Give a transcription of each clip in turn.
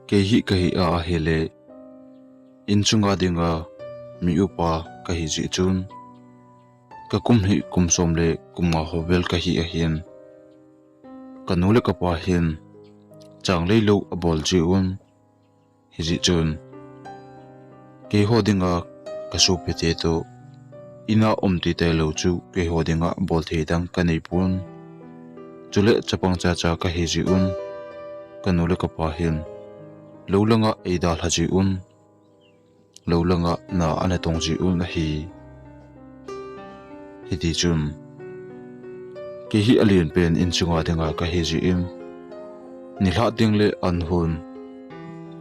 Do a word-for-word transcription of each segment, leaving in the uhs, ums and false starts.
Kei hi kahi a ahile, inchunga dinga mi upa kahi jeh chun, kakum hi kum som le kum nga ho vel kahi ahin, kanu le kapa hin changlei lou abol jeh un, hijeh chun keiho dinga kasopite toh ina um titailou chu keiho dinga bolthei dang kaneipon. Chule chapang chacha kahi jeh un, kanu le kapa hin lou langa eidalha jeh un, lou langa na ana tong jeh un ahi. Hitichun, kei hi alen pen inchunga dinga kahi jeh in, nilhah ding le an hon,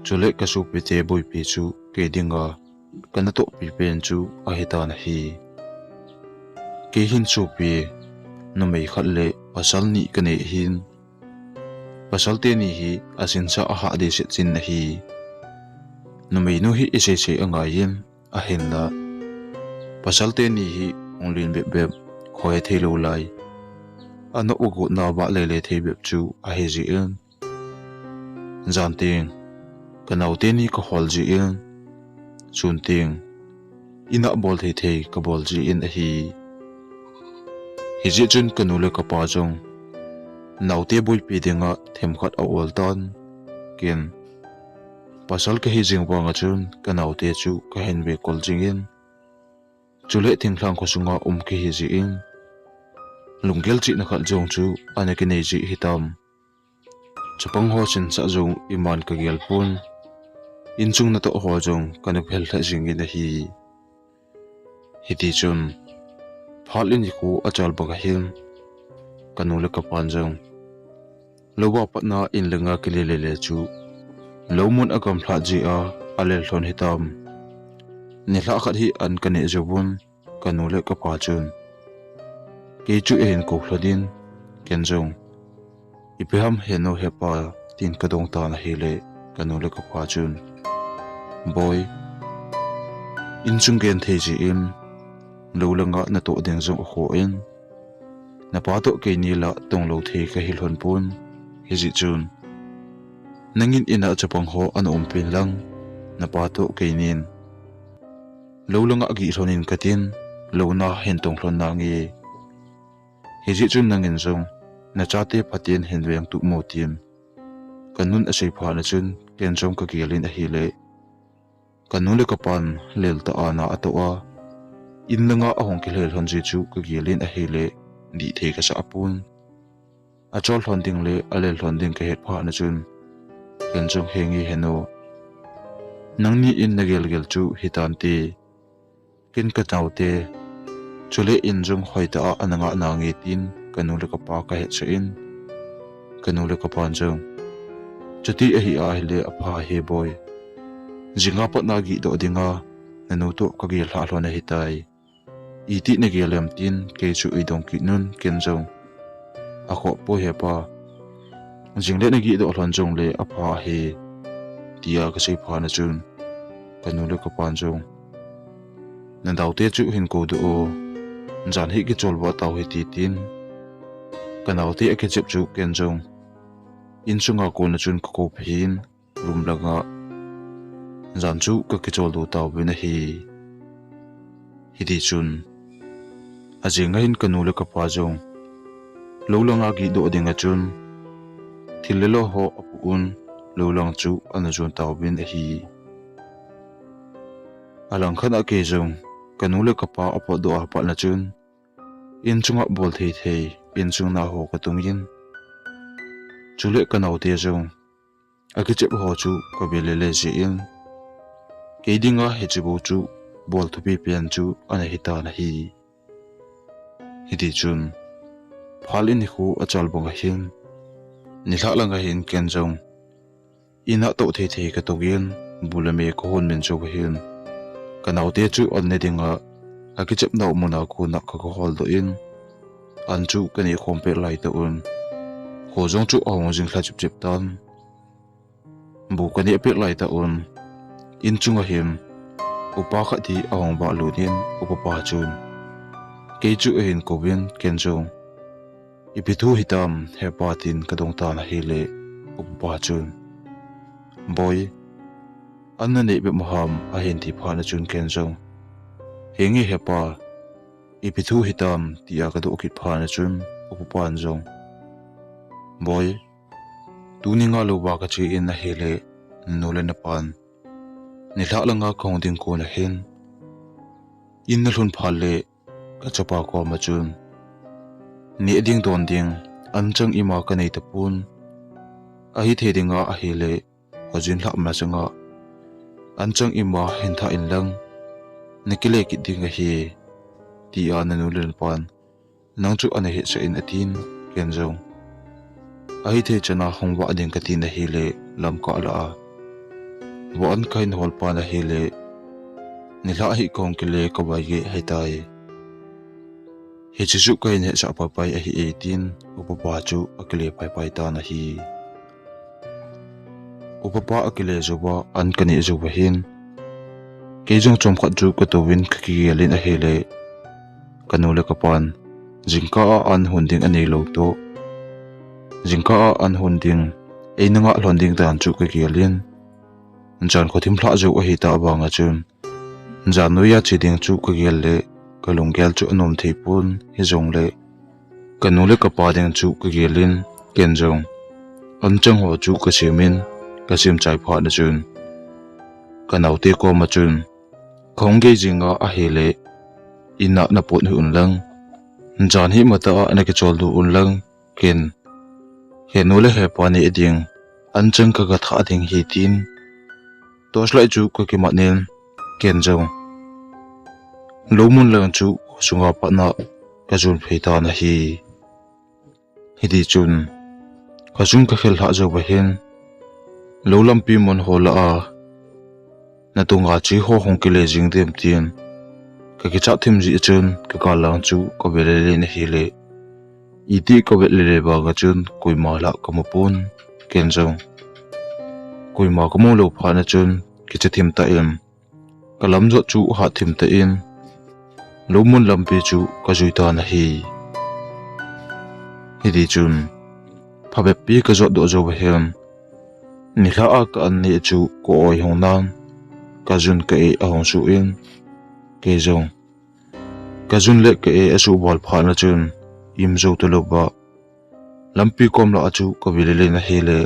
chule kasopite boipi chu kei dinga kanatohpi pen chu ahitan ahi. Kei hin sopi numei khat le pasal ni kanei ahin, pasal teni hi asinsa ahah dehset chin ahi. Numeinu hi iseisei angaiyin, ahinla pasal teni hi hung len bep bep, khoi theilou lai, anop agotna vah lele thei bep chu ahi jeh in, jan teng kanaote ni kahol jeh in, sun teng ina bolthei thei kabol jeh in ahi. Hijeh chun kanu le kapa jong naote boipi dinga themkhat a-ol tan, ken pasal kahi jeng vanga chun kanaote chu kahin vekol jingin, chule thinglhang khosunga um kahi jeh in, lunggel chihna khat jong chu ana kinei jeh hitam. Chapang ho sinsah jong iman kagelpon, inchung natoh ho jong kana phel lheh jingin ahi. Hitichun, phat le nikho achal banga hin, kanu le kapan jong louva patna in le nga kile lele chu, lou mun agamlhat jeh a alel lhon hitam. Nilhah khat hi an kaneh jouvun, kanu le kapa chun kei chu ahin kou lhonin, ken jong, ipi ham henu hepa, tin kadong tan ahile, kanu le kapa chun, Boi, inchung genthei jeh in, lou langa natoh ding jong akhoh in, napa toh keini la tonglou thei kahi lhon pon, hijeh chun, nangin ina chapang ho ana um pen lang, napa toh keinin lou langa gih lhonin katin, lou na hin tong lhon nange. Hijeh chun nangin jong nachate phaten hin vengtup mo tin kanun asei phat na chun, ken jong kagelin ahile, kanu le kapan lel tah a na atoh a, in langa ahung kilhei lhon jeh chu kagelin ahile, dihthei kasah pon. Achol lhon ding le alel lhon ding kahet phat na chun, ken jong, Henge henu, nangni in nagelgel chu hitante, ken kanaote, chule in jong hoitah a ana ngah nange, tin kanu le kapa kahetsah in, kanu le kapan jong, Chuti ahi ahile apha ahi boi, jinga patna gihdoh dinga nanu toh kagel lhah lhon ahitai. Iti nagel em, tin kei chu eidong kit nun, ken jong, Akhoh poi hepa, jingle nagihdoh lhon jongle apha ahi, tia kasei phat na chun, kanu le kapan jong, Nadaote chu hin koudoh o, jan hi kicholvah tau hite, tin kanaote akichep chu ken jong insunga kona chun kakoupi in, room langa jan chu kakicholdo tauvin ahi. Hitichun, ajing ahin kanu le kapa jong lou langa gihdoh dinga chun thil le lo ho apoh un, lou lang chu ana jon tauvin ahi. Alangkhat a kei jong kanu le kapa apotdoh a pat na chun, inchunga bolthei thei insung na ho katungin, chule kanaote jong akichep ho chu kave lele jeh in, kei dinga hiche bou chu bol thupi pen chu ana hitan ahi. Hitichun, phat le nikho achal banga hin, nilhah langa hin ken jong, in a toh thei thei katongin, bu le me kahon min jou ahin, kanaote chu an ne dinga akichepnau muna kona kagaholdoh in, an chu kaneh khom pet laitah un, kho jong chu ahung jing lha chip chip tan. Bu kaneh pet laitah un, inchunga hin upa khat hi ahung vahlut in, upapa chun kei chu ahin kouvin, ken jong, Ipi thu hitam hepa, tin kadong tan ahile, upapa chun, "Boi, an nanei bep maham?" ahin ti phat na chun ken jong, "Henge hepa, ipi thu hitam?" tia kadoh kit phat na chun upa pan jong, "Boi, tuni nga louva kache in ahile, nanu le napan nilhah langa kahung ding kon ahin, in nalhun phat le kachapa koma chun neh ding don ding anchang ima kanei tapon, ahithei dinga ahile, hojin lhah masanga anchang ima hin thah inlang, nakile kit ding ahi," tia nanu le napan nang chu ana hetsah in atin, ken jong, "Ahithei chana hung vah ding katin ahile, lamkah lah a vah an kahin hol pan ahile, nilhah hi kahung kile kavai geh ahitai. Hiche chu kahin hetsah paipai ahi e," tin upa pa chu akile paipai tan ahi. Upa pa akile jouva an kaneh jouva hin, kei jong chomkhat chu katouvin kakigel in ahile, kanu le kapan jingkah a an hon ding anei lou toh, jingkah a an hon ding, eina ngah lhon ding dan chu kagel in, jan khothim lhah jou ahitah vanga chun, jan noiya che ding chu kagel le, kalunggel chu anom thei pon, hijongle kanu le kapa ding chu kagel in, ken jong anchang ho chu kasem in, kasem chai phat na chun, kanaote koma chun, "Kahung gei jinga ahile, in a napot hih unlang, jan hi matah a nakicholdo unlang, ken henu le hepa neh ding anchang kaga thah ding ahi," tin torchlight chu kakimat in, ken jong loumun lang chu sunga patna kajon phei tan ahi. Hiti chun, kachung kakhel lhah jouva hin, lou lampi mun ho lah a natunga che ho hung kile jing dem tin kakichat thim jeh chun, kagal lang chu kave lele in ahile, iti kave lele vanga chun koima lah kamu pon, ken jong koima kamu lou phat na chun kicha thim tah in, kalam jot chu hat thim tah in, loumun lampi chu kajui tan ahi. Hiti chun, phabep pi kajot doh jouva hin, nilhah a ka an neh chu ka-oi hung nan, kajun ka-eh ahung suh in, kei jong kajun le ka-eh asuh val phat na chun, im jou talouva lampi kom lah a chu kave lele in ahile,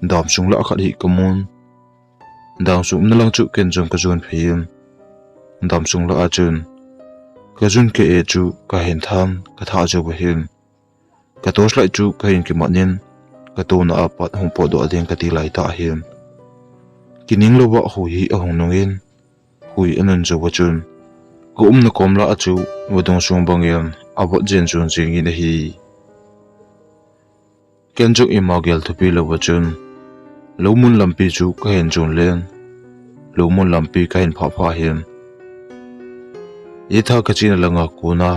damsung lah khat hi kamun. Damsung umna lang chu ken jong kajon phei in, damsung lah a chun kajun ka-eh chu kahin than, kathah jouva hin, ka torchlight chu kahin kimat in, katona a pat hung potdoh ding kati laitah hin, kining louva hui hi ahung nung in, hui anun jouva chun, kaumna kom lah a chu vadung sung bangin avot jen jon jeng in ahi. Ken jong ima gel thupi louva chun, loumun lampi chu kahin jon len, loumun lampi kahin phah phah hin, itha kachena langa kona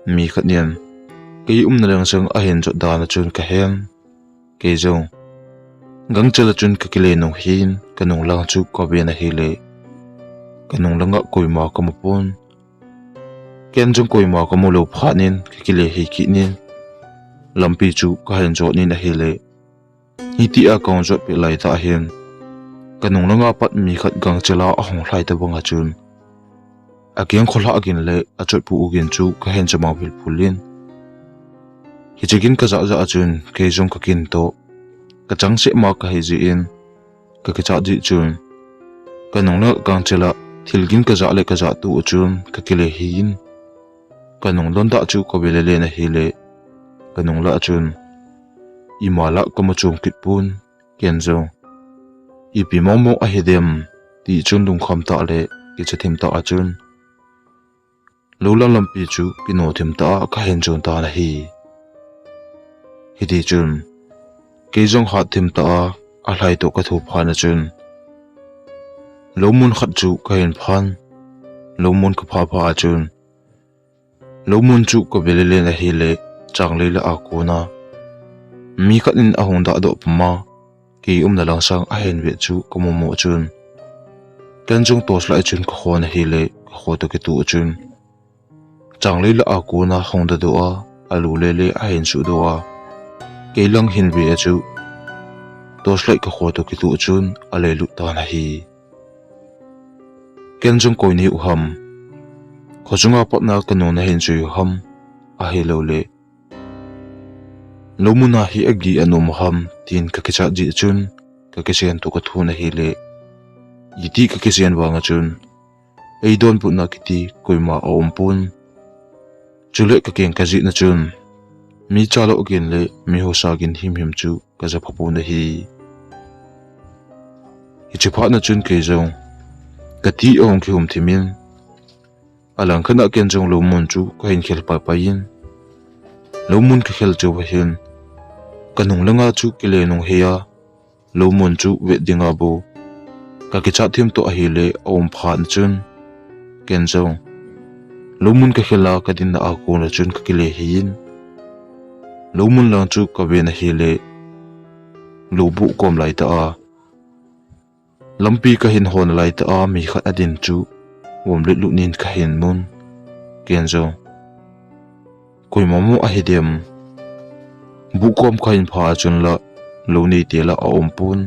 mi khat in kei umna lang sang ahin jot dan a chun kahen, kei jong gangchel a chun kakile nung hin, kanung lang chu kaven ahile, kanung langa koima kamu pon. Ken jong koima kamu lou phat in kakile hei kit in, lampi chu kahin jot in ahile, hitia kahung jot peh laitah hin, kanung langa pat mi khat gangchel a ahung lhai tabang a chun, akeng kholhah gin le achotpu u gin chu kahin jamang vilphul in, hiche gin kajah jah a chun kei jong kakin toh kachangseh ma kahi jeh in, kakichat jeh chun, kanung langa gangchel a thil gin kajah le kajah toh a chun kakile hei in, kanung dondah chu kave lele in ahile, kanung lah a chun ima lah kamu chom kit pon, ken jong ipi mong mong ahi dem ti chun lungkham tah le kicha thim tah a chun, lou lam lampi chu kino thim tah a kahin jon tan ahi. Hiti chun, kei jong hat thim tah a alhai toh kathu phat na chun, loumun khat chu kahin phan, loumun kaphah phah a chun, loumun chu kave lele in ahile, changlei lah a kona mi khat in ahung dahdoh puma, kei umna lang sang ahin vet chu kamu mu chun, ken jong torchlight chun kakhon ahile, kakho toh kitoh chun, changlei lah a kona hung dahdoh a, alu lele ahin suhdoh a, kei lang hin ve a chu, torchlight ka kho toh kitoh chun aleilut tan ahi. Ken jong koi nahiu ham, khosunga patna kanu nahin jui u ham, ahilouleh loumuna hi agi anom u ham tin kakichat jeh chun, kakisen toh kathon ahileh, iti kakisen vang a chun, eidonbutna kiti koima aumpon. Chuleh kakeng kajihna chun, mi chalou gin le mi husa gin himhim chu kaja phapon ahi. Hiche phatna chun kei jong kati ahung kihum thimin, alangkhat a ken jong loumun chu kahin khel paipai in, loumun kakhel cheh uva hin, kanung langa chu kile nung hei a, loumun chu vet dinga bou kakichat thim toh ahileh aum phat chun, ken jong loumun kakhel a kadinna a kona chun kakile hei in, loumun lang chu kaven ahileh, lou buhkom laitah a lampi kahin hon laitah a mi khat adin chu vom lutlut in kahin mun. Ken jong koima mo ahidem, buhkom kahin phah a chun la lou neite la aumpon.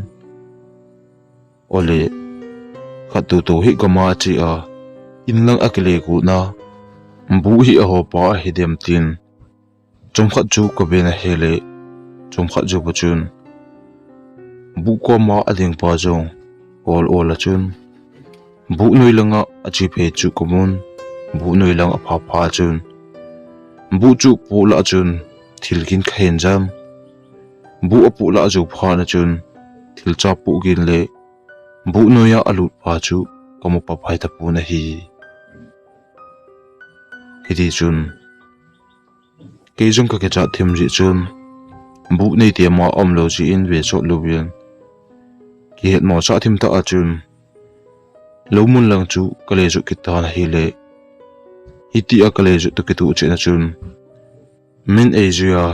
Ole, khat toto hi gama che a, in lang akile gotna buh hi ahopa ahidem tin, chomkhat chu kaven ahileh, chomkhat jouva chun buhkoma adingpa jong ol ol a chun buhnoi langa ache phei chu kamun. Buhnoi lang aphah phat chun buh chu poh lah chun thil gin kahin jam. Buh apoh lah jou phat a chun thil cha poh gin le buhnoi a alutpa chu kamu papai tapon ahi. Hiti chun kei jong kakichat thim jeh chun, buh neite ma aumlou jeh in ve sot louvin, kihetmosah thim tah a chun, loumun lang chu kale jot kit tan ahileh, hitia kale jot toh kitoh cheh na chun, min eijui a,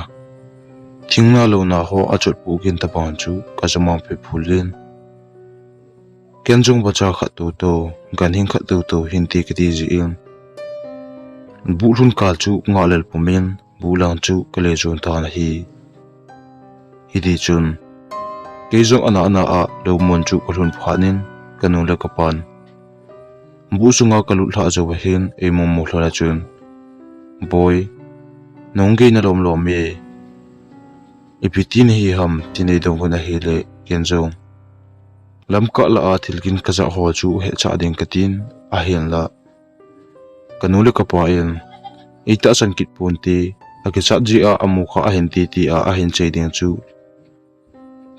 thingna louna ho achot poh gin tabang chu kaja mang phei phul in, ken jong vacha khat toto, ganhing khat toto hinte kati jeh in, buh lhun kal chu ngahlel pumin, buh lang chu kale jon tan ahi. Hiti chun kei jong ana ana a loumun chu kalhun phat in, kanu le kapan buh sunga kalut lhah jouva hin eimu mu lhon a chun, Boi, nung gei nalom lom e, ipi ti nahi ham tin eidong un ahileh, ken jong lamkah lah a thil gin kajah ho chu hetsah ding katin, ahinla kanu le kapa in, eitahsan kit ponte, akichat jeh a amu kha ahin ti tia ahin chei ding chu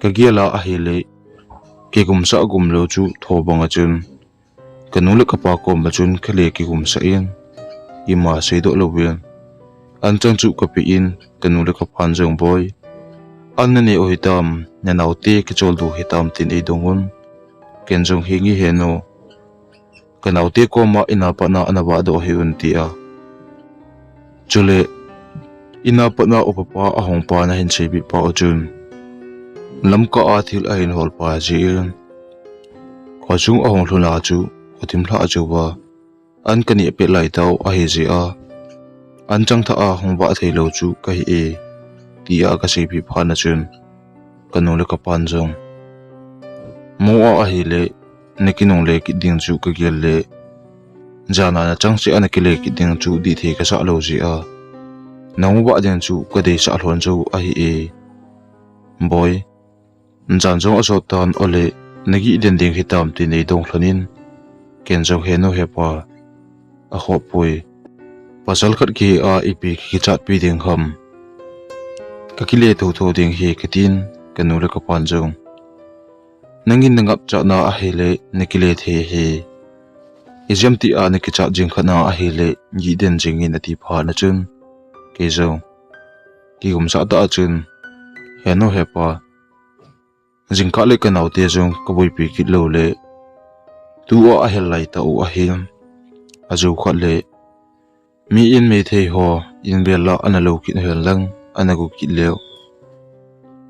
kagel a ahileh, kigumsah gumlou chu tho bang a chun, kanu le kapa koma chun kale kigumsah in, ima seidoh louvin, anchang chu kapeh in, kanu le kapan jong, Boi, an naneh u hitam, nanaote kicholdo hitam tin eidong un. Ken jong, Henge henu, kanaote koma in a patna ana vahdoh hih un, tia. Chule in a patna upapa ahungpa nahin seipeh pau chun, lamkah a thil ahin holpa jeh in, khosung ahung lhun a chu, khothim lhah cheh uva an kaneh pet lai tau ahi jeh a, anchang thah a hung vah theilou chu kahi e, tia kaseipeh phat a chun, kanu le kapan jong, Mo a ahileh, nakinungle kit ding chu kagel le, jan a nachang cheh a nakile kit ding chu dihthei kasah lou jeh a, nahung vah ding chu kadeisah lhon jou ahi e. Boi, jan jong ajot tan, ole, nagih den ding hitam tin eidong lhon in, ken jong, Henu hepa, akhohpoi, pasal khat kihi a ipi kikichatpi ding ham, kakile thotho ding ahi, katin, kanu le kapan jong, Nangin nangapchatna ahileh nakile thei ahi, ijemtia nakichat jing khat na ahileh gih den jing in, ati phat a chun, kei jong kigumsah tah a chun, Henu hepa, jingkah le kanaote jong kaboipi kit loule, tua ahel lai tah u ahin, ajou khat le, mi in meithei ho in vel a ana lou kit hen lang, ana gu kit leu,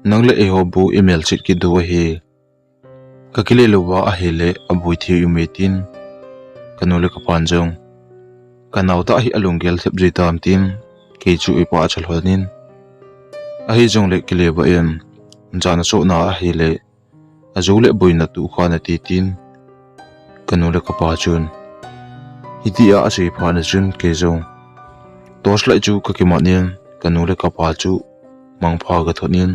nang le eiho bou imelchet kit diu ahi, kakile louva ahileh aboi thei u me, tin, kanu le kapan jong, Kanao tah hi alunggel thep jui tam, tin, kei chu eipachat lhon in, ahijongle kile vah in, jana sohna ahile, ajou le boina tuh kha nate tin, kanu le kapa chun hitia asei phat na chun kei jong torchlight chu kakimat in, kanu le kapa chu mangpha kathot in,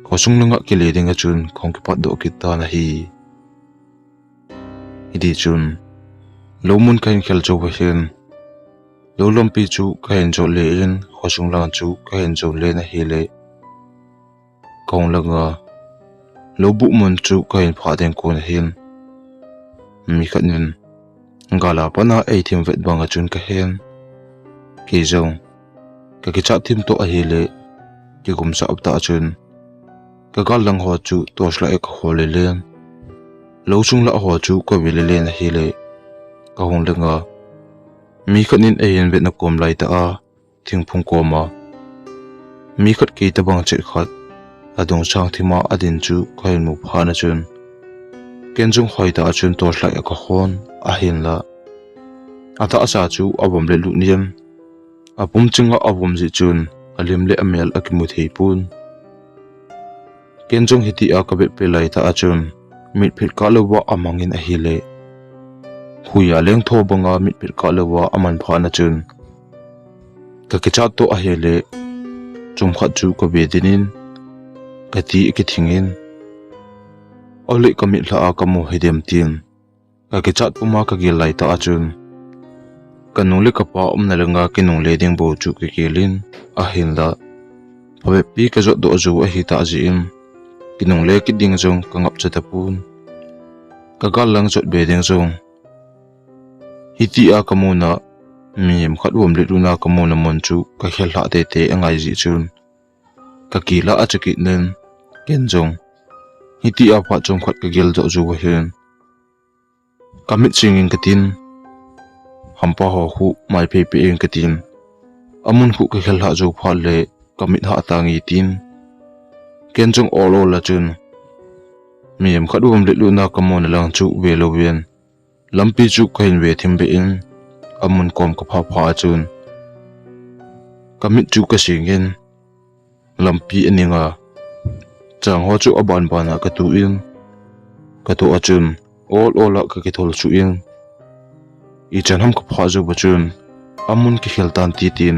khosung langa kile dinga chun kahung kipatdoh kit tan ahi. Hiti chun, lou mun kahin khel jou vahin, lou lampi chu kahin jot le in, khosung lang chu kahin jou le in ahile, kahung langa lou buh mun chu kahin phah ding kon ahin, mi khat in gala pana eithim vet banga chun kahen, kei jong kakichat thim toh ahile, kigumsah tah chun kagal lang ho chu torchlight a kahol le len, lou sung lah ho chu kave le len ahile, kahung langa mi khat in eihin vetna kom laitah a, thingphung koma mi khat kei tabang chet khat adungsang thima adin chu kahin mu phat na chun, ken jong hoitah a chun torchlight a kahon, ahinla atahsa chu avom le lut in, apum chinga avom jeh chun alim le amel akimu thei pon. Ken jong hitia kavet pet laitah a chun mitphet kah louva amang in ahile, huiya lengtho banga mitphet kah louva aman phat na chun kakichat toh ahile, chomkhat chu kave din in, kati akithing in, ole kamitlha a kamu hidem tin, kakichat puma kagel laitah a chun kanu le kapa umna langa kinungle ding bou chu kagel in, ahinla phabep pi kajotdoh jou ahitah jeh in, kinungle kit ding jong kangapcha tapon. Kagal lang jot be ding jong hitia kamuna, mihem khat vom le luna kamuna mun chu kakhel lhah teitei angai jeh chun, kakila acha kit in, ken jong hitia phat chomkhat kagel doh jou vahin, kamit sing in katin, hampa ho khu mai phei phei in katin, amun khu kakhel lhah jou phat le kamit hah tange tin, ken jong ol ol a chun mihem khat vom le luna kamuna lang chu ve louvin, lampi chu kahin ve thim beh in, amun kom kaphah phah a chun kamit chu kasing in, lampi aninga chang ho chu aban ban a katuh in, katoh a chun ol ol a kakithol suh in, ichan ham kaphah jou a chun amun kikhel tan titin,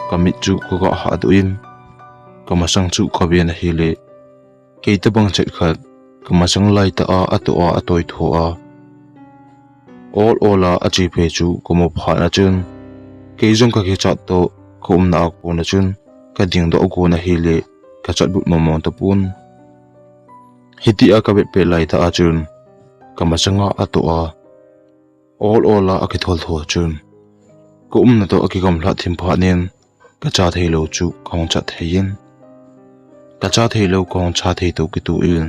kamit chu kaga hahdoh in, kamasang chu kaven ahile, kei tabang chet khat kamasang laitah a atoh a atoitho a, ol ol a ache phei chu kamu phat na chun, kei jong kakichat toh kaumna a kona chun kadingdoh gon ahile, kachatbut mongmong tapon. Hitia kavet pet laitah a chun kamasanga atoh a, ol ol a akithol tho chun kaumna toh akigamlhat thim phat in, kacha theilou chu kahung cha thei in, kacha theilou kahung cha thei toh kitoh in,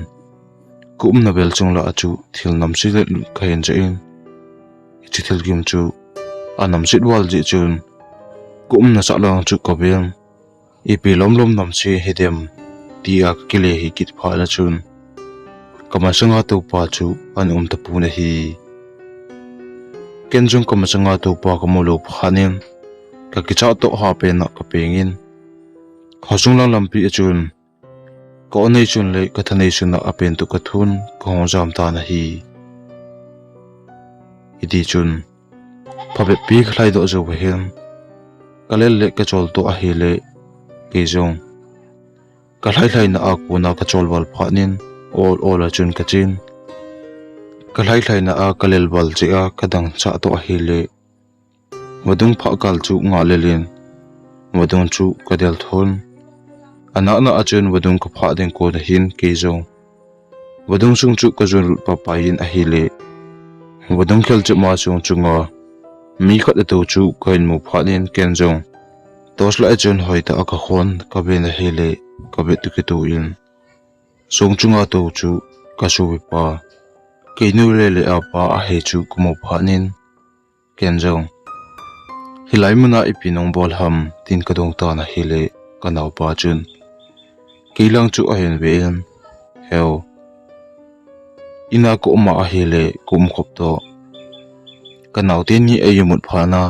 kaumna vel chung lah a chu thil namse let lut kahin ja in, hiche thilgim chu anamset val jeh chun kaumna sahlang chu kaven, ipi lomlom namse hidem tia kakile hih kit phat na chun, kamasanga toupa chu ana um tapon ahi. Ken jong kamasanga toupa kamu lou phat in, kakichat toh hapen a kapeng in, khosung lang lampi a chun ka-o nei sun le katha nei sun a apen toh kathun kahung jam tan ahi. Hiti chun phabep pi kalhaidoh jou vahin, kalel le kachol toh ahile, kei jong kalhailhaina a kona kachol val phat in, ol ol a chun kachen, kalhailhaina a kalel val jeh a kadang chah toh ahile, vadung phah kal chu ngah lel in, vadung chu kadel thon, anahna a chun vadung kaphah ding kona hin kei jong vadung sung chu kajon lut paipai in ahile, vadung khelchep ma sung chunga mi khat atou chu kahin mu phat in ken jong torchlight a chun hoitah a kakhon kaven ahile, kavet toh kitoh in sung chunga tou chu kasuipa, keinu lele apa ahi chu kamu phat in, ken jong hilai muna ipi nahung bol ham tin kadong tan ahile, kanaopa chun kei lang chu ahin ve in, Heu, ina kaum a ahile kaum khop toh, kanaote ni eimut phat na,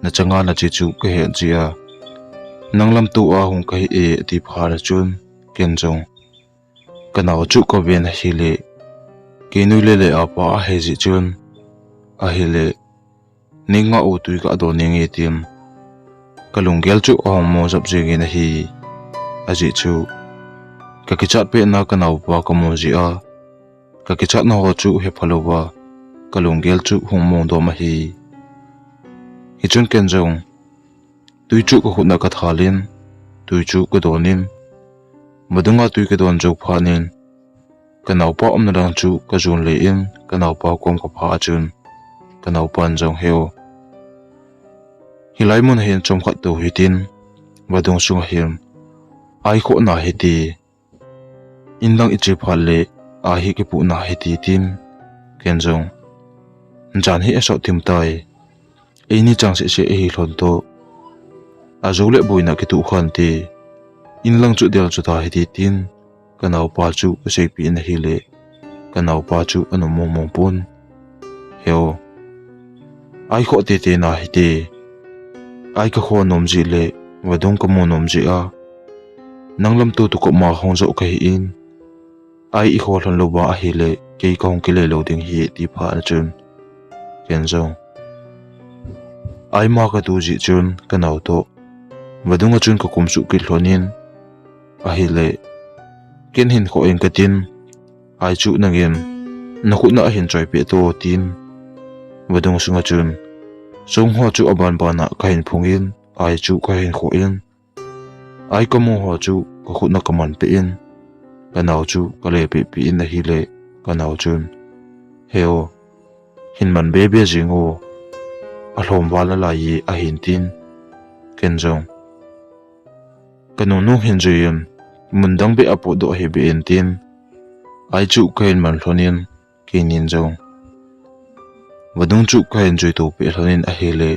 nachanga nache chu kahet jeh a, nang lamtou a hung kahi e, ati phat na chun ken jong. Ka nao chu ka ven ahile, kei nui le le a pa ahi jeh chun, ahile, nei nga u tui ka don nge tin, ka lunggel chu ahung mo jap jeng in ahi. Ajeh chu, ka kichat pet na ka naopa ka mu jeh a, ka kichat na ho chu hepha louva, ka lunggel chu hung mo dom ahi. Hichun ken jong, tui chu ka khut na ka thal in, tui chu ka don in, vadung a tui ka don jou phat in, ka naopa umna lang chu ka jon le in, ka naopa kom ka phah a chun, ka naopan jong, "He o, hilai mun a hin chomkhat tou hitin, vadung sunga hin ai khoh na hite, in lang i che phat le ai hi kipuh na hite," tin, ken jong, "Jan hi asot thim tai, eini chang seh seh ahi lhon toh, ajou le boina kituh khan te, in lang chu del chu ta hite," tin, ka naopa chu ka seipeh in ahile, ka naopa chu anom mong mong pon. "He o, ai khoh tete na hite, ai ka khoh nom jeh le vadung ka mu nom jeh a, nang lam tu tu koma hung jou ka hi in, ai i khoh lhon louva ahile, kei ka hung kile lou ding hi," ti phat na chun, ken jong, ai ma ka tu jeh chun ka nao toh vadung a chun ka kum suh kit lhon in, ahile, "Ken hin khoh ing ka tin, ai chu nangin na khut na a hin choi peh to," tin, vadung sunga chun song ho chu aban ban a ka hin phung in, ai chu ka hin khoh in, ai ka mu ho chu ka khut na ka man peh in, ka nao chu ka le peh peh in ahile, ka nao chun, "He o, hin man be be jing o, alhom val a lai e," ahin tin, ken jong, "Ka nunu hin jui in, mun dang beh a potdoh hih beh in," tin, ai chu ka hin man lhon in, keinin jong vadung chu ka hin jui to peh lhon in ahile,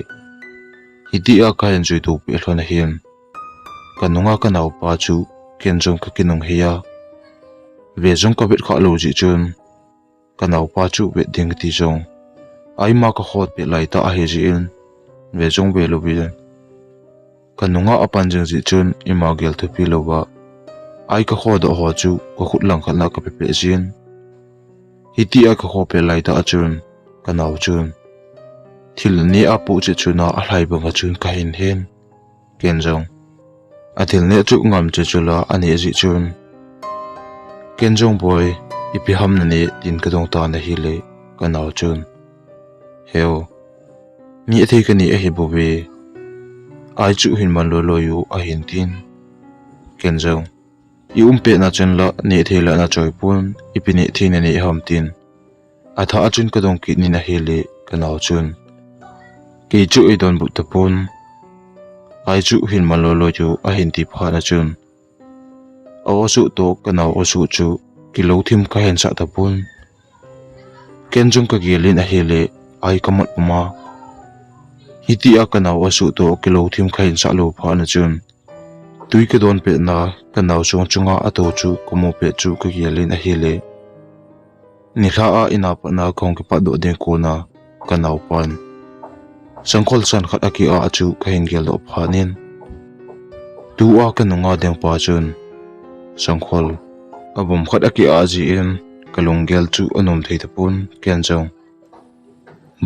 hitia ka hin jui to peh lhon ahin, ka nunga ka naopa chu ken jong ka kinung hei a, ve jong ka vet kha lou jeh chun, ka naopa chu vet ding ti jong, ai ma ka khoh peh lai ta ahi jeh in, ve jong ve lou in, ka nunga apan jing jeh chun ima gel thupi louva, ai ka khoh doh ho chu ka khut lang khat na ka pe peh jin. Hitia ka khoh peh lai ta a chun, ka nao chun thil ne a pu che chuna alhai banga chun ka hin hen. Ken jong, a thil ne chu ngam che chu la a ne jeh chun, ken jong, "Boi, ipi ham na ne?" tin ka dong tan ahile, ka nao chun, "He o, neh thei ka ne ahi bou ve, ai chu hin man loi loi u," ahin tin. Ken jong, "I um pet na chun la neh thei la na choi pon, ipi neh thei na ne ham?" tin, atha a chun ka dong kit nin ahile, ka nao chun, "Kei chu ei donbut tapon, ai chu hin man loi loi u," ahin ti phat na chun, a osuh toh ka nao osuh chu kilo thim ka hin sah tapon. Ken jong ka gel in ahile, ai ka mat puma. Hitia ka nao osuh toh kilo thim ka hin sah lou phat na chun, tui ka don pet na ka nao song chunga a to chu ka mu pet chu ka gel in ahile, nilhah a in a pat na ka hung kipat doh ding kon a, ka naopan sangkhol san khat aki ah chu ka hin gel doh phat in, tua ka nunga ding pa chun sangkhol abom khat aki ah jeh in ka lunggel chu anom thei tapon. Ken jong,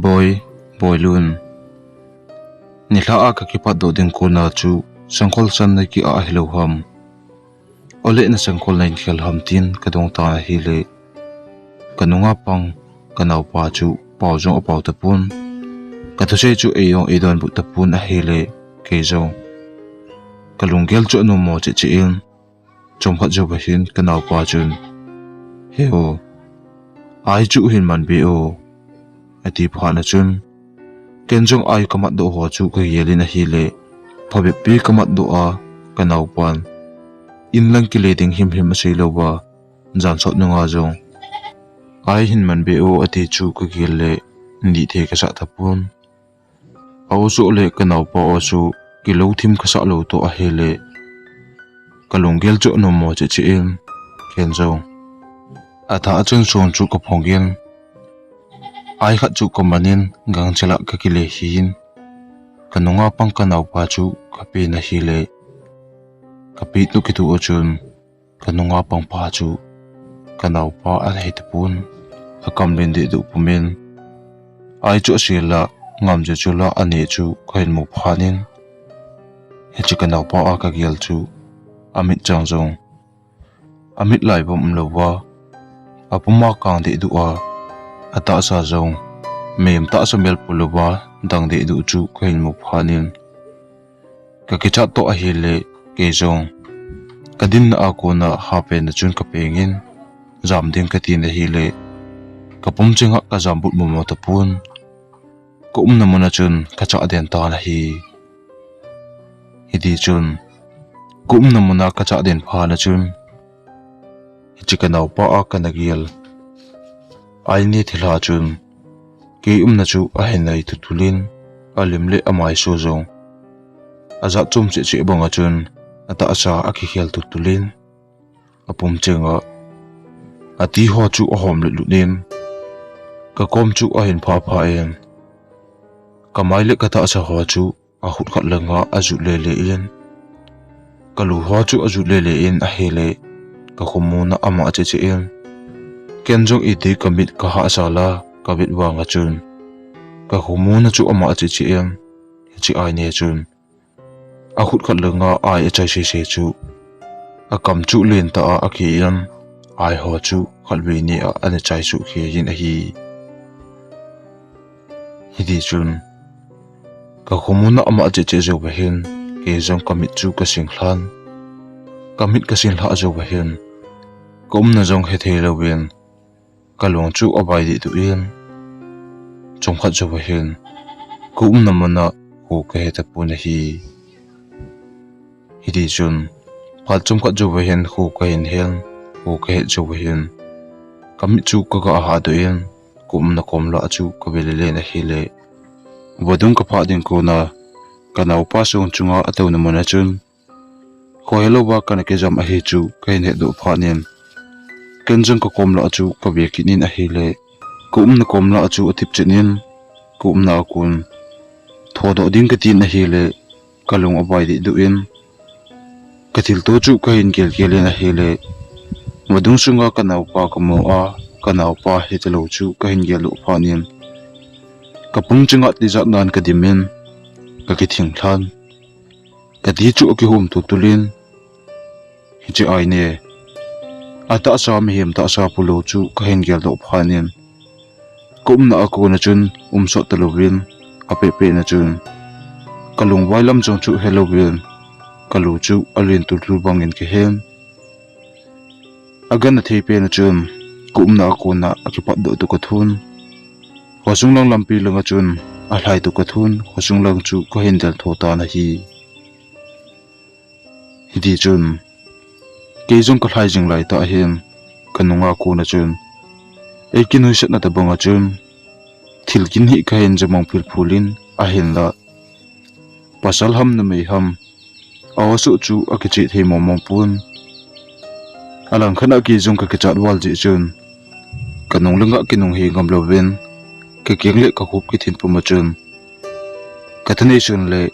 "Boi, Boilun, nilhah a ka kipat doh ding kon a chu sangkhol san na ki ah hilou ham? Ole na sangkhol na in khel ham?" tin ka dong tan ahile, ka nunga pang ka naopa chu pao jong apao tapon. Ka thusei chu ei jong ei donbut tapon ahile, kei jong ka lunggel chu anom mo cheh cheh in, chomkhat jou vahin ka naopa chun, "He o, ai chu hin man be o," ati phat na chun, ken jong ai ka mat doh ho chu ka gel in ahile, phabep pi ka mat doh a, ka naopan in lang kile ding himhim asei louva, jan sot nunga jong ai hin man be o ati chu ka gel le, neh thei ka sah tapon. A osuh le ka naopa osuh kilo thim ka sah lou toh ahile, ka lunggel chu anom mo cheh cheh in, ken jong atha a chun song chu ka phong in, ai khat chu ka man in gangchel a ka kile hin, ka nunga pang ka naopa chu ka pe in ahile, ka pe tu kitu a chun kanunga pangpa chu kanaopa ana hitapon, akam len dehduh pumin, ai chu asel a, ngamjia chu la aneh chu kahin mu phat in, hiche kanaopa a kagel chu amit chang jong amit lai bang umlouva, apuma kang dehduh a, atahsa jong mihem tahsa mel polouva dang dehduh chu kahin mu phat in, kakichat toh ahile, kei jong kadinna a kona hapen a chun kapengin, jam ding katin ahile, kapum chenga kajam but momo tapon, kaumna muna chun kachah den tan ahi. Hitichun, kaumna muna kachah den phat a chun, hiche kanaopa a kana gel Aine thilha chun, kei umna chu ahin nai tultul in, alim le amaiso jong ajat chom cheh cheh banga chun, atahsa akikhel tultul in, apum chenga ati ho chu ahom lut lut in, kakom chu ahin phapha in, kamai le katahsa ho chu akhut khat langa ajut lele in, kalu ho chu ajut lele in ahile, kakhomuna amah cheh cheh in, ken jong iti kamit kahahsa la kavet vanga chun, kakhomuna chu amah cheh cheh in, hiche Aine chun akhut khat langa ai achai sese chu, akam chu lentah a akhe in, ai ho chu khatvei ni a ana chai suh khe in ahi. Hitichun, kakhomuna amah cheh cheh jouva hin, kei jong kamit chu kasing lhan. Kamit kasing lhah jouva hin, kaumna jong hethei louvin, kalung chu abai dehduh in, chomkhat jouva hin, kaumna muna kho kahe tapon ahi. Hitichun, phat chomkhat jouva hin kho kahin hen, kho kahet jouva hin, kamit chu kaga hahdoh in, kaumna kom lah chu kave lele in ahile, vadung kaphah ding kona, kanaopa song chunga atouna muna chun, khohelouva kana kijam ahi chu kahin hetdoh phat in, ken jong kakom lah chu kave kit in ahile, kaumna kom lah chu athip chet in, kaumna a kon thodoh ding katin ahile, kalung abai dehduh in, kathilto chu kahin gel gel in ahile, vadung sunga kanaopa kamu a, kanaopa hitalou chu kahin geldoh phat in, kapum chenga tijat nan kadim in, kakithing lhan. Kati chu akihum tultul in, hiche Aine, atahsa mihem tahsa polou chu kahin geldoh phat in, kaumna a kona chun umsot talouvin, apehpeh na chun, kalung vailam jong chu helouvin, kalu chu alen tultul bangin kahen. Agangthei pen a chun, kaumna a kona akipatdoh toh kathon, khosung lang lampi langa chun alhai toh kathon, khosung lang chu kahin del tho tan ahi. Hitichun, kei jong kalhai jing laitah hin, kanunga kona chun, eiki nuisatna tobanga chun, thil gin hi kahin jamang philphul in, ahinla, pasal ham numei ham, aosuh chu akicheh thei momo pon. Alangkhat a kei jong kakichat val jeh chun, kanung langa kinung hei ngam louvin, kakeng le kakhup kithin puma chun, kathanei sun le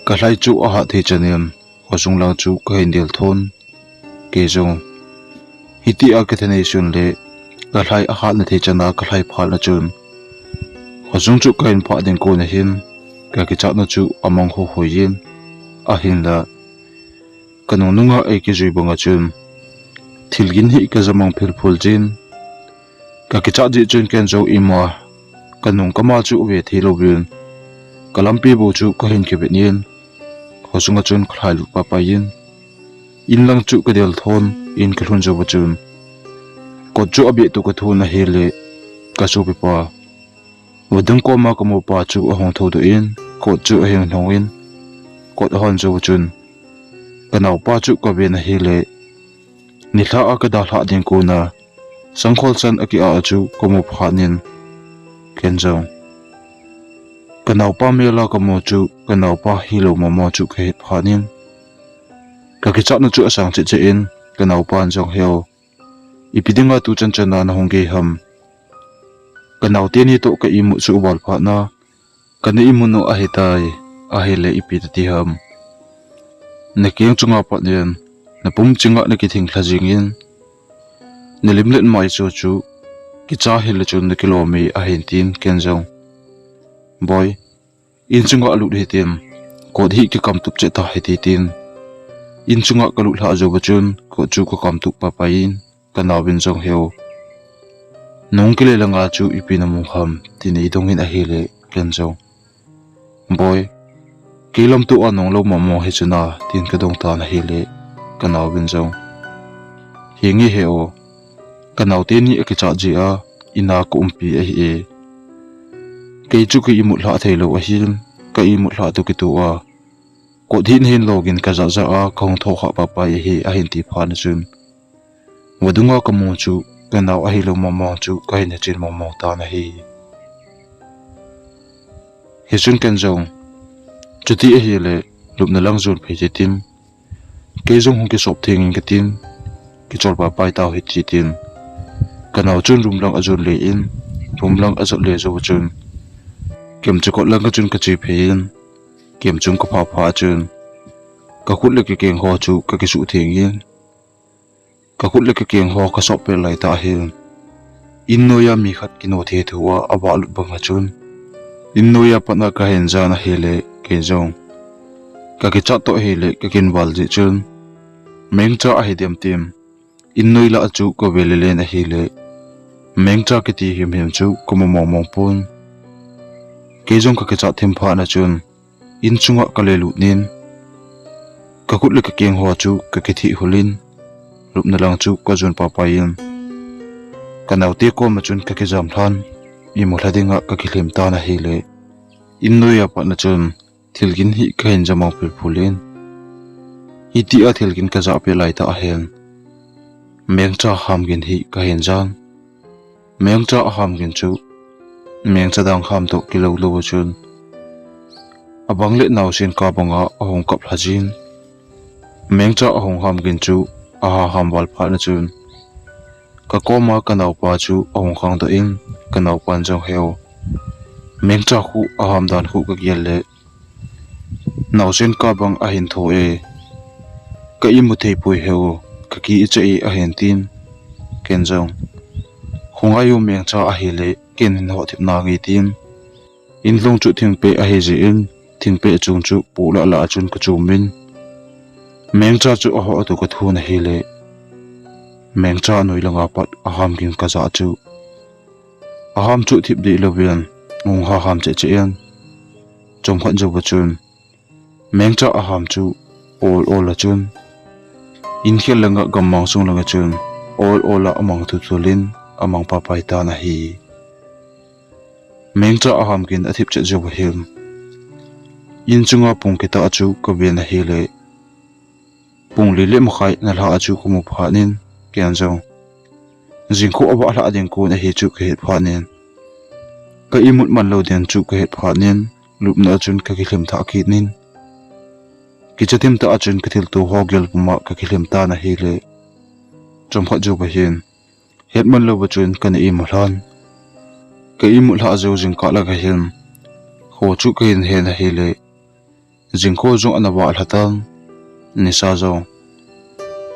kalhai chu ahat thei chan in, khosung lang chu kahin del thon. Kei jong, hitia kathanei sun le kalhai ahatna thei chan a kalhai phat na chun, khosung chu kahin phah ding kona hin, kakichatna chu amang hoihoi in, ahinla, kanung nunga eikijui banga chun, thil gin hi kajamang philphul jin, kakichat jeh chun ken jong ima, kanung kama chu ave thei louvin, kalampi bou chu kahin kivet in, khosunga chun kalhai lut paipai in, in lang chu kadel thon, in kalhun jouva chun, kot chu abeh toh kathon ahile, kasopipa, vadung koma kamupa chu ahung thoudoh in, kot chu ahin lhung in, kot ahon jouva chun, kanaopa chu kaven ahile, nilhah a kadalhah ding kona, sangkhol san aki-ah a chu kamu phat in, ken jong, kanaopa mel a kamu chu, kanaopa hilou momo chu kahet phat in, kakichatna chu asang cheh cheh in, kanaopan jong, Heo, ipi dinga tuchan chan a nahung gei ham? Kanao teni toh ka imut suh val phat na, kana imut u ahitai, ahile ipi nati ham? Nakeng chunga pat in, napum chinga nakithing lha jingin, nalim let mai chu chu, kicha hile chun nakilom e ahin tin ken jong, Boi, in chunga lut hitin, kot hi kikam tup chet ta hiti tin, in chunga kalut lha jou chun, kot chu kakam tup papai in, kanaovin jong heu. Nung kile langa chu ipi namu ham, tin eidongin ahile, ken jong, Boi, kei lamto a nung lou mama hi chuna, tin kadong tan ahile, kanaovin jong, Hinge he o, kanaote ni akichat jia, ina kaumpi ahi e. Kei chu ka imut lha theilou ahin, ka imut lha toh kitoh a, kot hi nahin login kajah jah a, kahung thokha papai ahi, ahin ti phat na chun, vadunga kamu chu, kanao ahilou mama chu kahin hechen mama tan ahi. Hichun ken jong, chuti ahile, lupna lang jon phei hitin, kei jong hung kisop thengin katin, kichol papai tao hiti tin, kanao chun room lang ajon le in, room lang ajot le jou chun, kem chakot lang kachun kache phei in, kem chung kaphah phat chun, kakhut le kakeng ho chu kakisuh thengin, kakhut le kakeng ho kasop pet laitah hin, in noiya mi khat kino thethua avah lut banga chun, in noiya patna kahin jan ahile, kei jong, kakichat toh hile kakinval jeh chun, mengcha ahidem tin, in noi lah chu kave lelen ahile, mengcha kiti himhim chu kamu mongmong pon. Kei jong kakichat thim phat na chun, in chunga kale lut in, kakhut le kakeng ho chu kakithih hul in, lupna lang chu kajon papai in, kanaote koma chun kakijam lhan, imu lha dinga kakilhem tan ahile, in noiya patna chun, thilgin hi kahin jamang phulphul in, hitia thilgin kajah pet laitah hin, mengcha hamgin hi kahin jan. Mengcha ahamgin chu, mengcha dang ham toh kilou lou chun, abang le naosen kah banga ahung kap lha jin. Mengcha ahung hamgin chu, aha ham val phat na chun, kakoma kanaopa chu ahung khangdoh in, kanaopan jong heu, mengcha khu aham dan khu kagel le, naosen kah bang ahin tho e, ka imu thei poi heu, kaki icha e ahin tin, ken jong, khongai u mengcha ahile, ken hin hothip nange tin, in lhung chu thingpeh ahi jeh in, thingpeh chung chu poh lah lah a chun kachum in, mengcha chu ahoh toh kathun ahile, mengcha noi langa pat ahamgin kajah chu, aham chu thip deh louvin, hung ha ham cheh cheh in, chomkhat jouva chun, mengcha aham chu ol ol a chun, in khel langa gammang sung langa chun, ol ol a amang thulthul in, amang papai tan ahi. Mengcha ahamgin athip chet jouva hin, in chunga pung kitah chu kaven ahile, pung li le makhai ana lhah a chu kamu phat in, ken jong, jingkho avah lhah ding kon ahi chu kahet phat in, ka imut man lou ding chu kahet phat in, lupna a chun kakilhem thah kit in, kicha thim tah a chun kathilto ho gel puma kakilhem tan ahile, chomkhat jouva hin, hetman louva chun kana imu lhan. Ka imut lhah jou jingkah langa hin, kho chu kahin hen ahile, jingkho jong ana vah lha tan, nisa jong,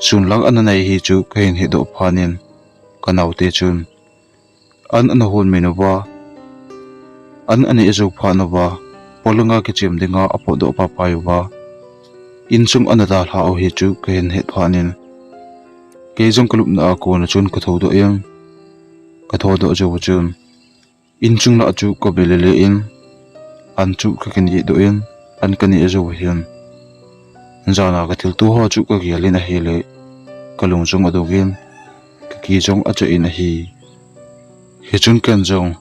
sun lang ana nei hi chu kahin hedoh phat in, kanaote chun, an ana hon min uva, an ana ijou phat uva, polanga kichem dinga apotdoh papai uva, insung ana dalha u hi chu kahin het phat in, kei jong kalupna a kona chun kathoudoh in, kathoudoh jouva chun, inchung lah chu kave lele in, an chu kakinehdoh in, an kaneh jouva hin, jana kathilto ho chu kagel in ahile, kalung jong adong in, kaki jong acha in ahi. Hichun ken jong,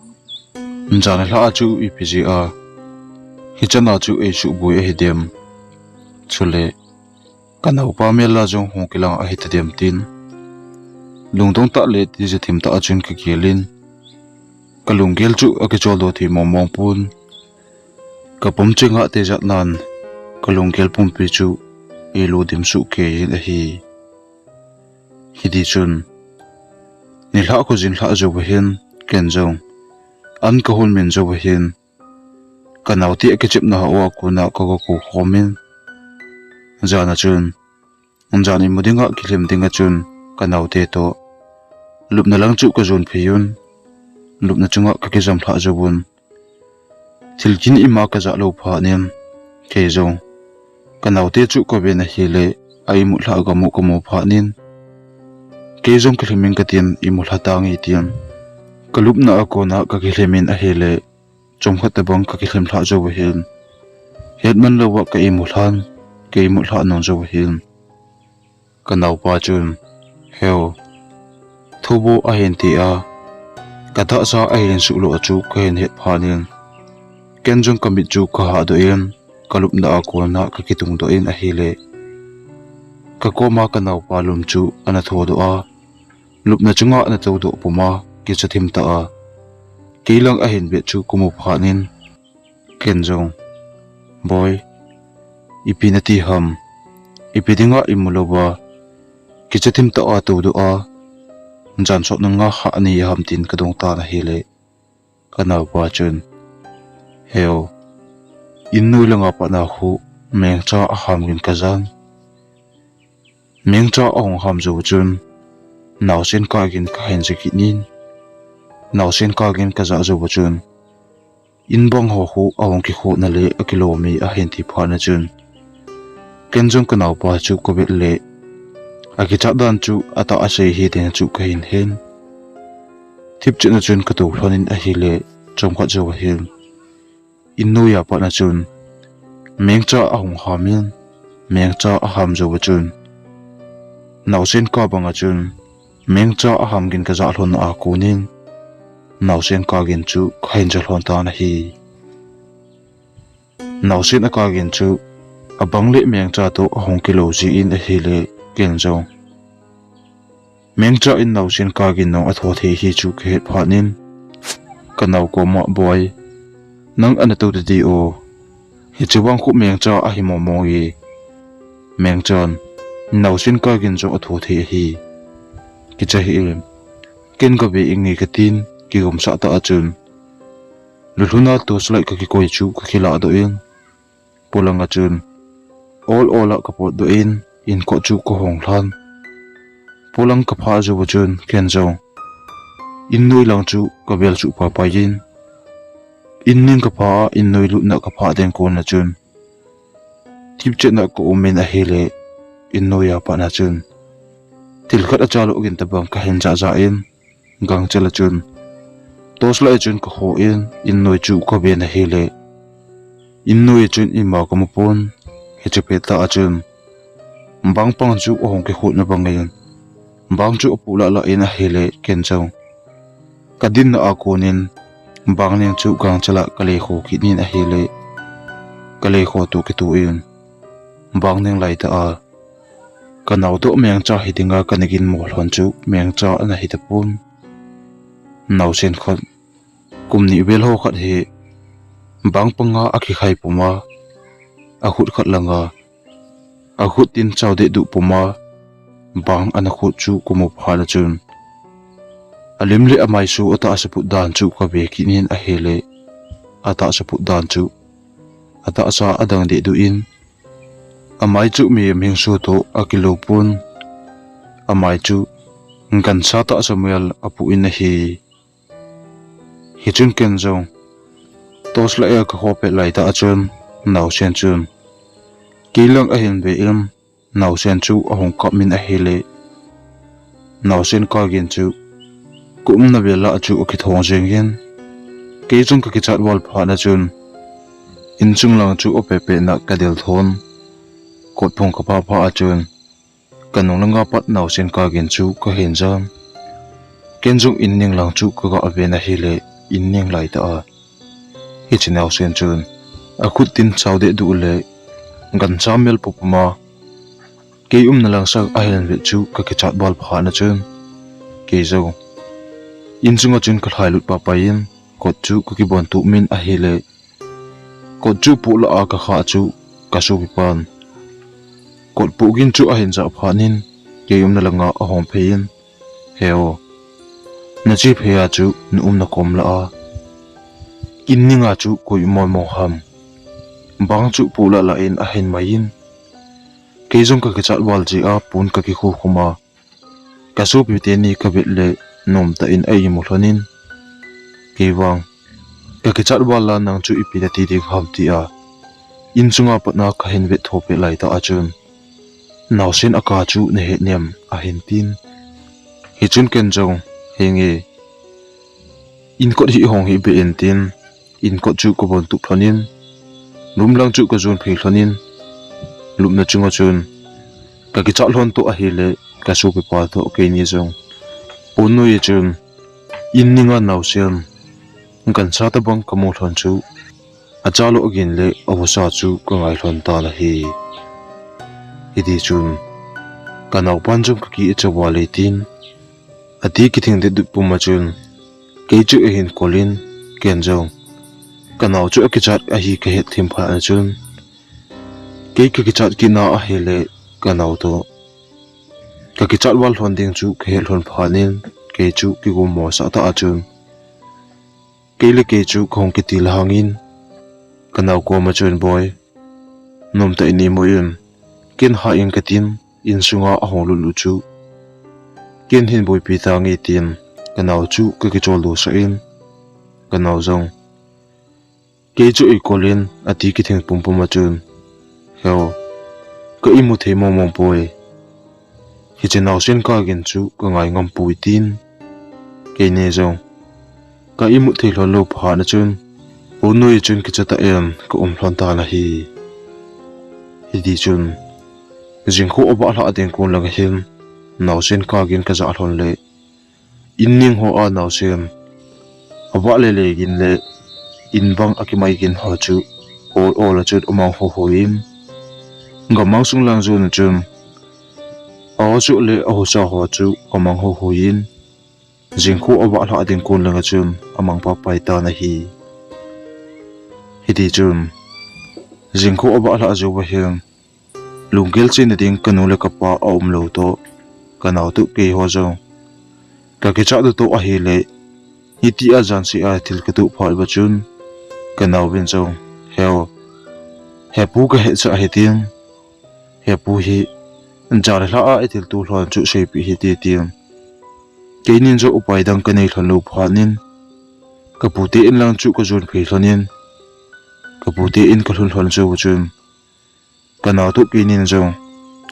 jana lhah a chu ipi jeh a hichana chu eisuhboi ahidem, chule kanaopa mel a jong hung kilang ahitadem tin, lungdong tah le tija thim tah a chun kagel in, kalunggel chu akicholdo thei mongmong pon, kapum chenga tijat nan, kalunggel pumpi chu eilodim sohkei in ahi. Hitichun, nilhah khojin lhah jouva hin, ken jong, an kahon min jouva hin, kanaote akichepna hoa kona kaga kou khom in, jana chun, Jan imu dinga kilhem dinga chun kanaote toh lupna lang chu kajon phei un. Lupna chunga kakijam lhah jouvun, thil kin ima kajah lou phat in, kei jong kanaote chu kaven ahile, a imut lhah gam u kamu phat in, kei jong kilhem inge katin, imut lha tange tin, kalupna a kona kakilhem in ahile, chomkhat tobang kakilhem lhah jou ahin. Hetman louva ka imut lhan, ka imut lhah nung jou ahin. Kanaopa chun, "Heo, thouvo," ahin tia, katahsa ahin suhlo a chu kahin het phat in, ken jong kamit chu kahahdoh in, kalupna a kona kakitungdoh in ahile, kakoma kanaopa lum chu ana thodoh a, lupna chunga ana toudoh puma, kicha thim tah a, kei lang ahin vet chu kamu phat in, ken jong, "Boi, ipi nati ham? Ipi dinga imu louva, kicha thim tah a toudoh a, jan sot nunga hah nei ham?" tin kadong tan ahile, kanaopa chun, "Heo, innoi langa pat a khu mengcha aham gin kajan. Mengcha ahung ham jou chun, naosen kagin kahin ja kit in. Naosen kagin kajah jou chun, in bang ho khu ahung kikhotna le akilom e," ahin ti phat na chun, ken jong kanaopa chu kavet le, akichat dan chu atah a sei hi tin chu kahin hen. Thipchet na chun katou lhon in ahile, chomkhat jou ahin, innoi a pat na chun, mengcha ahung ham in, mengcha aham jou chun, naosen ka bang a chun, mengcha aham gin kajah lhon a kon in, naosen kagin chu kahin ja lhon tan ahi. Naosen a kagin chu abang le mengcha toh ahung kilo jin ahile, ken jong mengcha in naosen kagin nung atho thei hi chu kahet phat in, kanao koma, "Boi, nang ana tou tadi o. Hiche vang khu mengcha ahi mong mong e. Mengchan naosen kagin jong atho thei ahi. Kicha hih in, ken kave inge," katin, kigomsah tah a chun, lulhun a torchlight kakikoi chu kakilah doh in, polang a chun, ol ol a kapot doh in, in kot chu kahong lhan. Polang kaphah jou chun, ken jong innoi lang chu kavel suh paipai in, in ning kaphah a, innoi lutna kaphah ding kon a chun, thipchet na kaum in ahile, innoi a pat na chun, thil khat acha lo gin tobang kahin jah jah in, gangchel a chun, torchlight a chun kaho in, innoi chu kaven ahile, innoi a chun ima kamu pon. Hiche pet tah a chun, bang pang chu ahung kikhotna bang in, bang chu apoh lah lah in ahile, ken jong kadinna a kon in, bang ning chu gangchel a kalekho kit in ahile, kalekho toh kitoh in, bang ning lai tah a, kanao toh mengcha hi dinga kana ginmo lhon chu mengcha ana hi tapon. Naosen khat, kum ni vel ho khat hi, bang panga akikhai puma, akhut khat langa, akhut tin chao deh duh puma, bang ana khot chu kamu phat na chun, alim le amaisu atahsa put dan chu kave kit in ahile, atahsa put dan chu atahsa adang deh duh in, amai chu mi mihing su toh akilo pon, amai chu gancha tahsa mel apoh in ahi. Hichun ken jong torchlight a kaho pet lai tah a chun, naosen chun kei lang ahin ve in, naosen chu ahung kap in ahile, naosen kagin chu kaumna vel a chu akithong jeng in, kei jong kakichat val phat na chun, inchung lang chu apeh peh na kadel thon, kot phung kaphah phat a chun, kanung langa pat naosen kagin chu kahin jan. Ken jong in ning lang chu kaga ven ahile, in ning lai tah a, hiche naosen chun akhut tin chao deh duh le gancha mel poh puma, kei umna lang sang ahin vet chu kakichat val phat na chun, kei jong inchunga chun kalhai lut paipai in, kot chu kakibon tup in ahile, kot chu poh lah a kakhah chu kasopi pan, kot poh gin chu ahin jah phat in, kei umna langa ahung phei in, "Heo, nache phei a chu naumna kom lah a, in ning a chu koi um mong mong ham? Bang chu poh lah lah in ahin mai in, Kei jong kakichat val jeh a pon kakikhu khum a, kasopi teni kavet le nomtah in a imu lhon in, kei vang kakichat val a nang chu ipi nati ding ham tia insunga patna kahin vet tho pet laitah a chun, naosen a ka chu nahet nem ahin tin. Hichun ken jong, henge, inkot hi hong hih beh in tin, inkot chu kavon tup lhon in, lum lang chu kajon phei lhon in, lupna chunga chun kakichat lhon toh ahile kasopipa toh keini jong pon noiya chun in ninga naosen gancha tobang kamu lhon chu, achalo agin le ahusa chu kangai lhon tan ahi. Hiti chun kanaopan jong kakicha val e tin, ati kithing det dut puma chun kei chu ahin kol in, ken jong kanao chu akichat ahi kahet thim phat na chun, kei kakichat kit na ahile kanao toh kakichat val lhon ding chu kahet lhon phat in, kei chu kigummo sah tah a chun, kei le kei chu kahung kitil hangin, kanao koma chun, Boi, nomtah in imu in, ken hah ing katin, insunga ahung lut lut chu ken hin boipi tange tin, kanao chu kakicholdo sah in, kanao jong kei chu eikol in ati kithing pumpum a chun, Heo, ka imu thei mong mong poi. Hiche naosen kagin chu kangai ngam poi tin, keini jong ka imut thei lhon lou phat na chun, pon noiya chun kicha tah in kaum lhon tan ahi. Hiti chun jingkho avah lhah ding kon langa hin naosen kagin kajah lhon le, in ning hoa naosen avah le le gin le in bang akimai gin ho chu ol ol a chun amang ho hoi in, gammang sung lang jon a chun aho chu le ahusa ho chu amang ho hoi in, jingkho avah lhah ding kon langa chun amang papai tan ahi. Hiti chun jingkho avah lhah jouva hin, lunggel chena ding kanu le kapa aum lou toh, kanao toh keiho jong kakichat doh toh ahile, hitia jansea thil katoh phat uva chun, kanao vin jong, Heo, hepu kahetsah hitin, hepu hi jan le lha a ithilto lhon chu seipeh hite tin, keinin jong upai dang kanei lhon lou phat in, kapute in lang chu kajon phei lhon in, kapute in kalhun lhon jouva chun, kanao toh keinin jong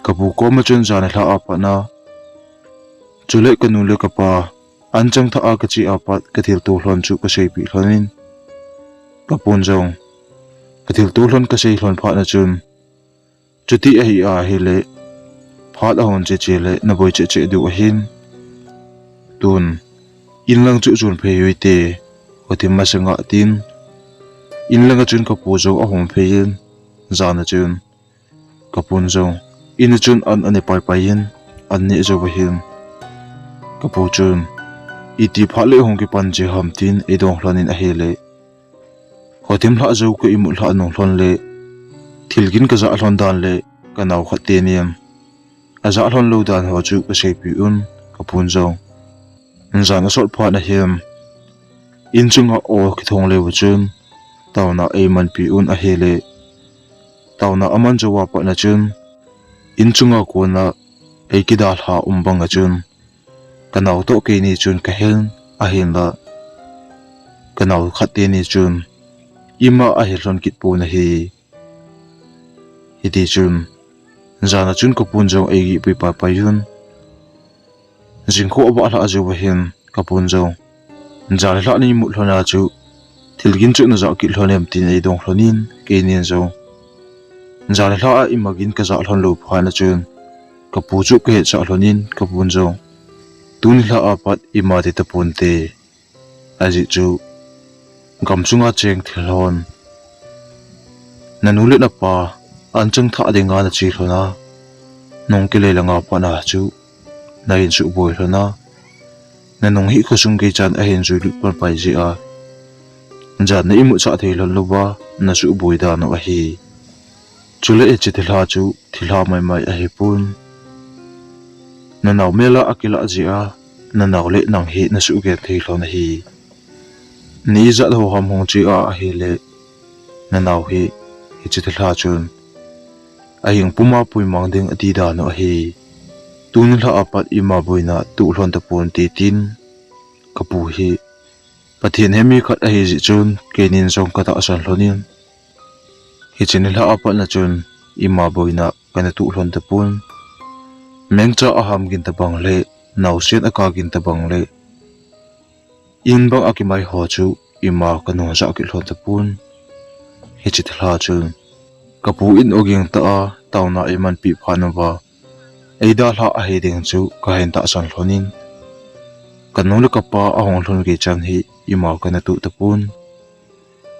kapu koma chun jan le lha a pat na, chule kanu le kapa anchang thah a kache a pat kathilto lhon chu kaseipeh lhon in, kapun jong kathilto lhon kasei lhon phat na chun, Chuti ahi ahile, phat ahung che che le naboi cheh cheh diu ahin, tun in lang chu jon phei u hite, khothim masanga tin, in langa chun kapu jong ahung phei in, jana chun kapun jong in a chun an ane pai pai in, an neh jouva hin kapu chun, Iti phat le hung kipan che ham? tin eidong lhon in ahile, khothim lhah jou ka imut lhah nung lhon le, thilgin kajah lhon dan le, kanao khat tenin ajah lhon lou dan ho chu kaseipeh un, kapun jong jan asot phat na hin, in chunga aw kithong leuva chun taona eimanpi un ahile, taona aman jouva pat na chun, in chunga kona eikidalha um banga chun, kanao toh keini chun kahen, ahinla kanao khat teni chun ima ahe lhon kit pon ahi. Hiti chun, jana chun kapun jong eigihpui pai pai un, jingkho avah lhah jouva hin kapun jong, Jan le lhah na imut lhon a chu thilgin chu najah kit lhon em? tin eidong lhon in, keinin jong jan le lhah a imagin kajah lhon lou phat na chun, kapu chu kahetsah lhon in, kapun jong, Tuni lhah a pat ima ti taponte, ajeh chu gamsunga cheng thil hon, nanu le napa anchang thah dinga nache lhon a, nung kile langa pat na chu nahin suboi lhon a, nanung hi khosung gei chan ahin juilut pan pai jeh a, jan na imut chah thei lhon louva nasuboi dan u ahi. Chule hiche thilha chu thilha maimai ahipon, nanao mel a akilah jeh a, nanao le nang hi nasugenthei lhon ahi. Ni ijat ho ham hung che a ahile, nanao hi hiche thilha chun ahing puma puimang ding ati dan u ahi. Tuni lha apat ima boina tuh lhon tapon, tin kapu hi Pathen hemi khat ahi jeh chun keinin jong katahsan lhonin, hiche nilhah apatna chun ima boina kana tuh lhon tapon. Mengcha aham gin tabang le, naosen aka gin tabang le, in bang akimai ho chu ima kanung jah kit lhon tapon. Hiche thilha chun kapu in oging tah a taona eimanpi phat uva, eidalhah ahi ding chu kahin tahsan lhonin, kanu le kapa ahung lhun gei chan hi ima kana tuh tapon.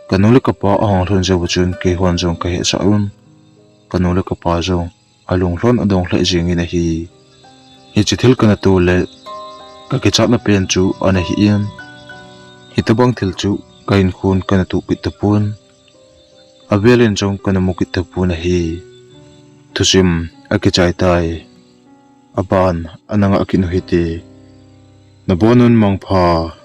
Kanu le kapa ahung lhun jou chun keihon jong kahesah un, kanu le kapa jong alung lhon adong lheh jengin ahi. Hiche thil kana tuh le kakichatna pen chu ana hin, hitobang thil chu kahinkhon kana tuh kit tapon. Avelin jong kana mu kit tapon ahi. Thusim akichai tai. Aban ana ngah kit u hite. Nabonun mangpha.